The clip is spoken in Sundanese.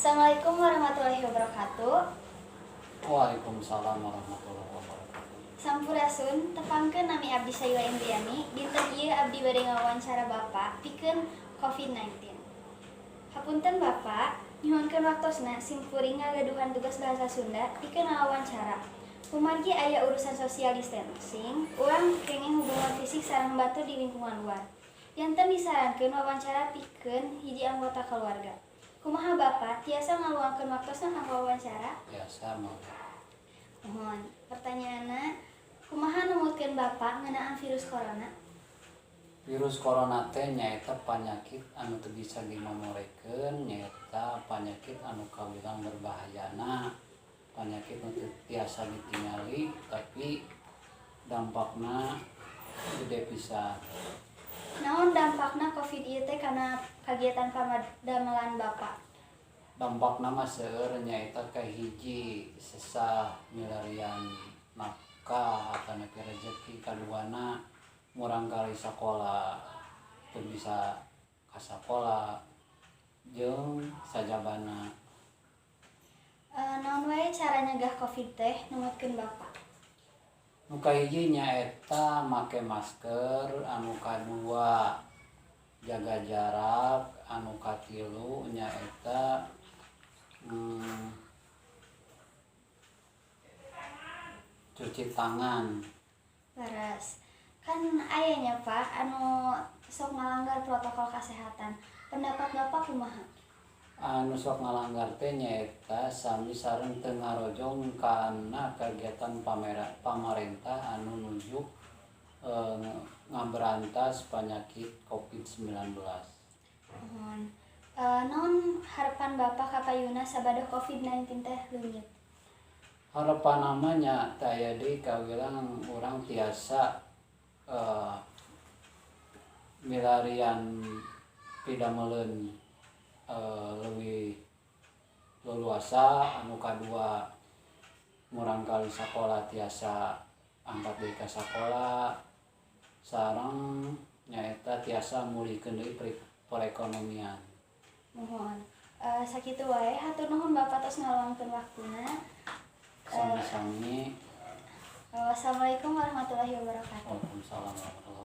Assalamualaikum warahmatullahi wabarakatuh. Waalaikumsalam warahmatullahi wabarakatuh. Sampurasun, tepangkeun, nami abdi Sayula Indriani. Dinten ieu abdi bade ngawawancara Bapak pikeun COVID-19. Hapunten Bapak, nyuhunkeun waktosna, simkuring ngagaduhan tugas bahasa Sunda pikeun ngawawancara. Kumargi aya urusan social distancing, urang kenging hubungan fisik sareng batur di lingkungan luar. Janten disarankeun wawancara pikeun hiji anggota keluarga. Kumaha, Bapak tiasa ngaluangkeun waktosna kanggo wawancara? Biasa mau. Mohon. Pertanyaanna, kumaha numutkeun Bapak ngeunaan virus corona? Virus corona teh nyaeta penyakit anu teu bisa dimamorekeun, nyaeta penyakit anu kawilang berbahayana, penyakit nu teu tiasa ditingali tapi dampakna gede pisan. Naon dampakna COVID ieu teh kana kagiatan padamelan Bapak? Dampakna mah seueur, nyaeta kahiji sesah milarian nafkah atanapi rezeki, kaduana murangkalih sakola teu bisa ka sakola, jeung sajabana. Naon wae cara nyegah COVID teh numutkeun Bapak? Nu kahiji nyaeta make masker, anu kadua jaga jarak, anu katilu nyaeta cuci tangan. Leres. Kan aya nya, Pak, anu sok ngalanggar protokol kesehatan. Pendapat Bapak kumaha? Anu sok ngalanggar teh nyaeta sami sareng teu ngarojong kana kegiatan pamarentah anu nuju ngaberantas penyakit COVID-19. Mohon. Naon harapan Bapak kapayuna sabada COVID-19 teh leungit? Harapan mah nya teu aya deui, kawilang urang tiasa milarian pidameleun leuwih leluasa, anu kadua murangkalih sakola tiasa angkat deui ka sakola, sareng nyaeta tiasa mulihkeun deui perekonomian. Mohon. Sakitu wae, hatur nuhun Bapak tos ngaluangkeun waktuna. Sami-sami. Wassalamualaikum warahmatullahi wabarakatuh. Waalaikumsalam warahmatullahi.